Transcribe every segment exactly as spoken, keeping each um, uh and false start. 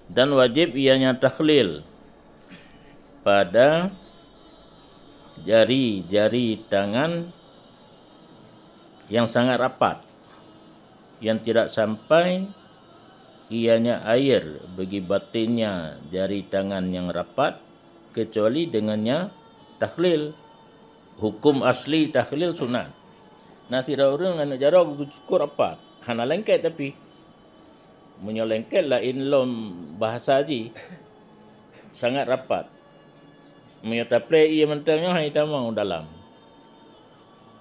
Dan wajib ianya takhlil pada jari-jari tangan yang sangat rapat, yang tidak sampai ianya air bagi batinnya jari tangan yang rapat, kecuali dengannya takhlil. Hukum asli takhlil sunat. Na sidroe ureuëng aneuëk jaroe geucukôp rapat, hana lengket tapi. Meunyoe lengket laén lom bahasa jih, sangat rapat. Meunyoe tapreh ié mantong nyoe hai tamong dalam.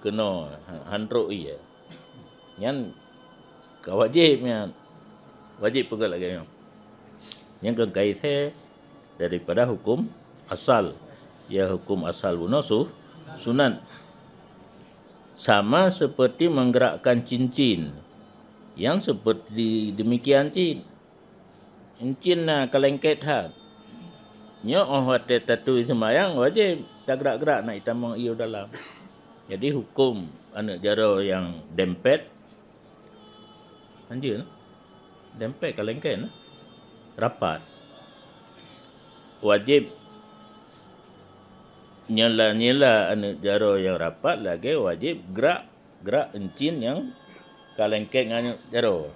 Keunoe han trok ié. Nyan ka wajéb nyan. Wajéb peugah lagée nyoe. Nyan kon kaisée daripada hukum asal. Ya, hukum asal bunoe su, sunat. Sama seperti menggerakkan cincin. Yang seperti demikian cit. Encin na ka lengket that. Nyoe óh watée tatui seumayang wajéb tagrak-grak nak itamong ié dalam. Jadi hukum aneuëk jaroe nyang dempet, anjeun dempet ka lengket na rapat. Wajéb nyela-nyela aneuëk jaroe nyang rapat lagée wajéb grak, grak encin nyang ka lengket ngon aneuëk jaroe.